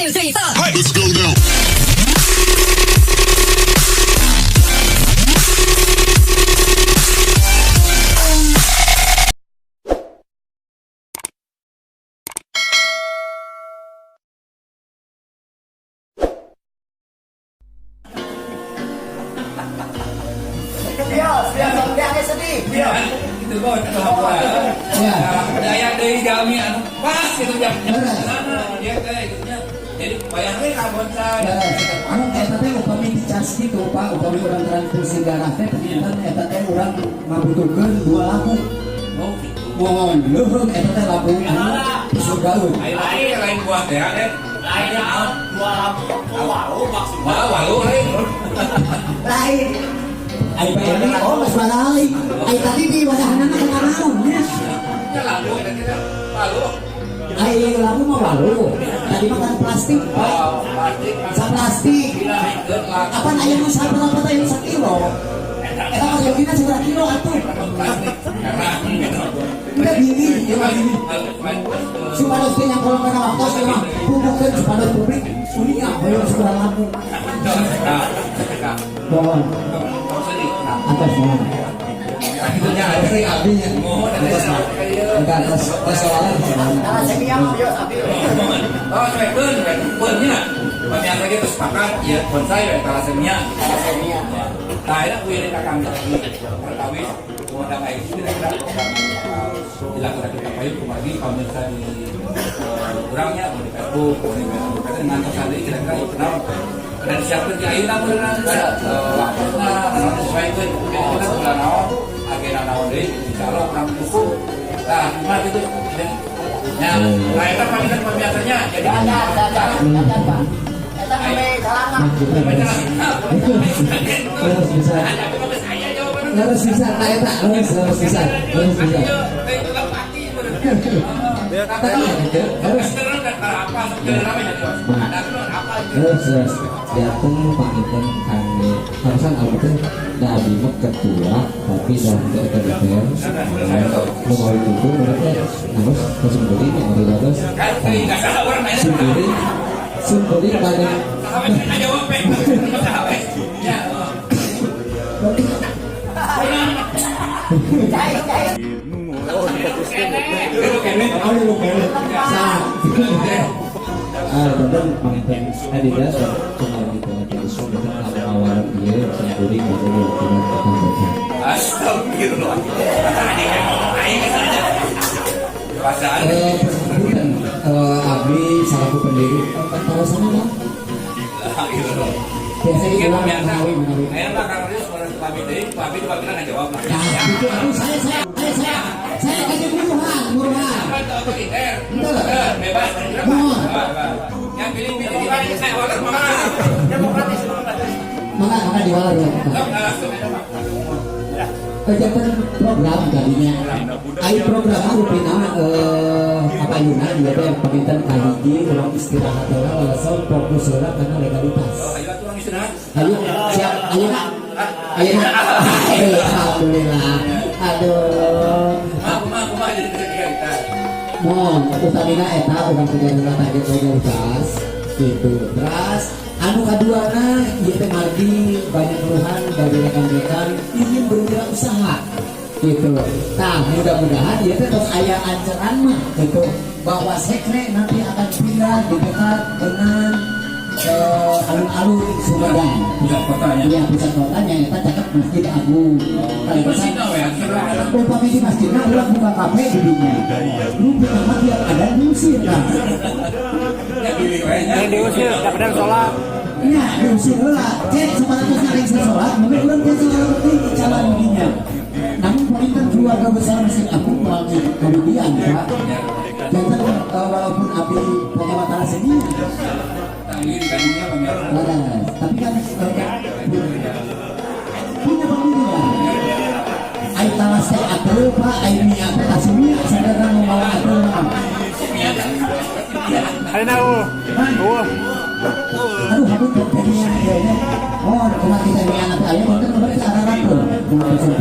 Two, three, four. Let's go now. Iya, biar biar sedih. Iya, itu bos, itu apa? Ya. Daya deui jalmi anu pas gitu jam jam Beres. sana dia teh itunya. Jadi bayangkeun ka bonsai. Beres. Anu eta teh upami dicas gitu, Pak, upami urang transfusi darah teh ternyata eta teh urang ngabutuhkeun dua labu. Oh, gitu. Mohon leuheung eta teh labu anu surgaeun. Ayo lain lain buah teh deh. Lain naon dua labu walu maksudnya. Wah, walu lain. Lain. Ai Pak Edi, oh geus balik. Ai tadi di wadahanana kana naon nya? Ya labu eta teh walu. Ai labu mah walu. Tadi mah kan plastik, Pak. Oh, plastik. Sa plastik. Gila, ikut lah. Apan aya nu saberapa teh aya sakilo? Eta mah yogina sabaraha kilo atuh? Plastik. Karena gitu. Udah gini, ya mah gini. Supados teh yang kalau kana waktos ieu mah bubukeun supados publik uninga hoyong sabaraha labu. Mohon atas mohon. Itunya ada Ini abdi nya. Mohon Atas mah. Enggak atas persoalan. Thalassemia mah bios abi. Oh, cuekeun, cuekeun nya. Pamiarsa gitu sepakat ya bonsai we thalassemia. Thalassemia. Nah, eta kuy ka Kang Jaki. Pertawis modal aya kira-kira program dilakukan kita payung kumargi pamirsa di urangnya di Facebook, di Facebook. Kata ngantos deui kira-kira ieu naon. Dan disiapkeun di ayeuna beunang waktuna sesuaikeun kita bulan naon, agenda naon deui insyaallah urang dukung. Nah, gimana gitu? Ya, nah eta pamitan pamiarsanya. Jadi Dadan, dadan, dadan, Pak. Eta kami salah. Harus bisa. Harus bisa, tak eta, harus harus bisa, harus bisa. Harus harus harus. Dateng panginten kangge harusan abdi teh da abdi mah ketua tapi dalam otoriter nu mau itu mereka harus ke Sumbeling yang harus Sumbeling Sumbeling pada. Cai, cai. Sah. Ah, teman panginten Adidas cuma gitu ada isu gitu awalan ieu Sumbeling baru dengan tukang baca. Astagfirullah. Pasal Punten, abdi selaku pendiri tawasanna mah biasanya Mungkin ulang pemirsa, menawi menawi. Ayo lah Kang Rius, kalau pamit deui, pamit pamit nggak jawab lah. Nah, itu aduh saya kasih buruhan, buruhan. Apa itu otoriter? Betul. Bebas. Mohon. Yang pilih-pilih saya waler mana? Demokratis, demokratis. Maka maka diwalar ya. Langsung aja Pak. Kegiatan program tadinya. Ai program rupina apa yuna dia teh panginten kahiji urang istirahat heula langsung fokus heula kana legalitas. Oh, ayo atuh urang istirahat. Ayo siap, ayo nak. Ayo nak. Alhamdulillah. Aduh. Kumaha kumaha kumaha jadi legalitas. Mohon, utamina eta urang kejar heula target legalitas gitu. Terus anu kaduana ieu teh margi banyak keluhan dari rekan-rekan ingin berwirausaha gitu. Nah, mudah-mudahan ieu teh tos aya anceran mah gitu bahwa sekre nanti akan pindah di dekat dengan alun-alun Sumedang. Pusat kotanya. Iya, pusat kotanya eta caket Masjid Agung. Di masjidna we, Upami di masjidna ulah buka kafe di dinya. Lu pertama tiap ada diusir kan. Ya pilih we nya. Diusir, kadang sholat. Iya, diusir heula. Cek 900 nyari sholat, mungkin urang teh sholat penting jalan di dinya. Namun paling keluarga besar Masjid Agung melalui kemudian Pak. Jangan walaupun abdi pejabat thalassemia, Nah, ini di Bandungnya pemirsa. Laras. Tapi kan punya pendirian. Ai talas teh atuh Pak, ai mia teh thalassemia, saudara membawa atuh mah. Ayo uh. Aduh, hampir teh mia kayaknya. Oh, kumaha kita mia nanti aya mungkin kemarin ararat tuh. Kumaha tuh.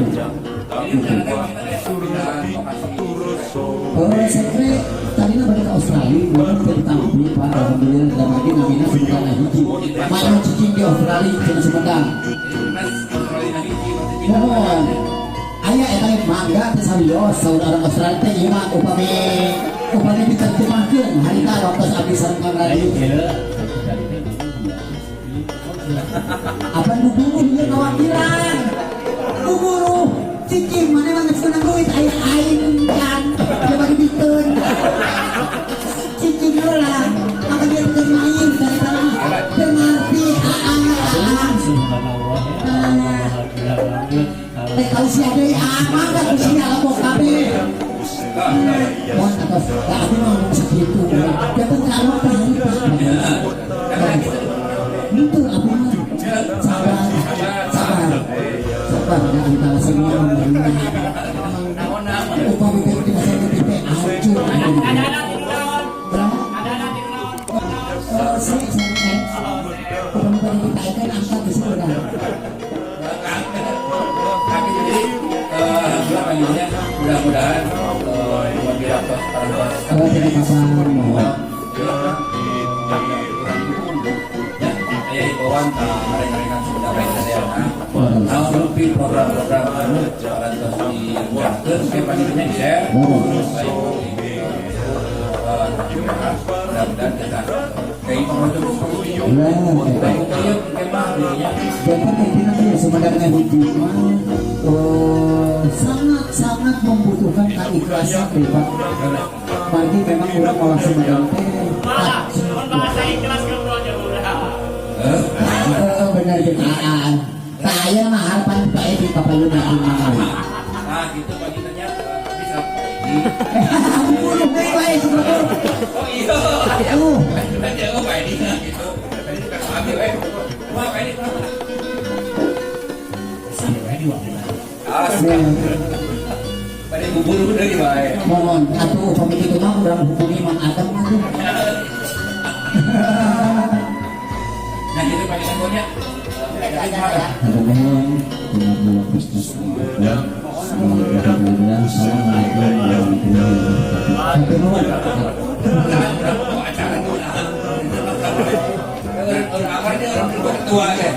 Ini rencananya kita teh pindah lokasi. Oh, sekre tadinya balik ke Australia, walaupun tidak ditampi. Abdi, Pak, alhamdulillah da margi namina Sumedang hiji. Maca cicing di Australia cenah Sumedang. Timnas Australia hiji. Mohon. Aya eta ge mangga teh sawios saur orang Australia teh ieu mah upami upami diterjemahkeun harita waktu abdi sareng Kang Radi. Apa nu buruh ieu ngawakilan? Nu buruh cicing mana mah geus meunang duit aya aing kan coba dibikeun. Cicing heula maka dia teu main dari tadi teu ngarti aa aa. Teh kau sia deui aa mangga ku sia lebok kabeh. Mohon atas, da abdi mah ngomong sakitu. Janten ka awak teh harita. Henteu abdi mah sabar, sabar. Sabar ya antara semua menerima. Upami teh di masa teh hancur. Berapa? Oh, saya. Upami teh ditaikkan angka di sini udah. Kami jadi alhamdulillah panggilnya mudah-mudahan bagi rapat parantos. Kalau tidak kapan mohon. Ya, aya himbauan ka rekan-rekan Sumedang Raya sadayana. Naon rupi program-program anu parantos dikerjakeun ke panggilnya di share. Baik di mudah-mudahan kita kayak pembantu positif. Lah, eta. Baik ieu kemah dirinya. Janten intina teh sebenarnya hiji mah sangat-sangat membutuhkan keikhlasan deh, Pak. Margi memang urang malah Sumedang teh. Malah, mun bahasa ikhlas ngobrol jeung urang. Heeh, bener jeung aa. Tah aya mah harapan Pak Edi kapayun yakin mah. Nah, gitu panggilnya bisa Pak Edi. Bunuh deui wae sebenarnya. Oh iya. Aduh. Aja oh Pak Edi nah gitu. Tadi kan ambil we. Wah, Pak Edi kenapa? Ah, pada bubur deui wae. Mohon atuh upami kitu mah urang hubungi Mang Adam atuh. Nah, gitu panggilan nya. Nuhun, Assalamualaikum warahmatullahi wabarakatuh. Nuhun. Acara tuh. Orang amarnya orang ketua teh.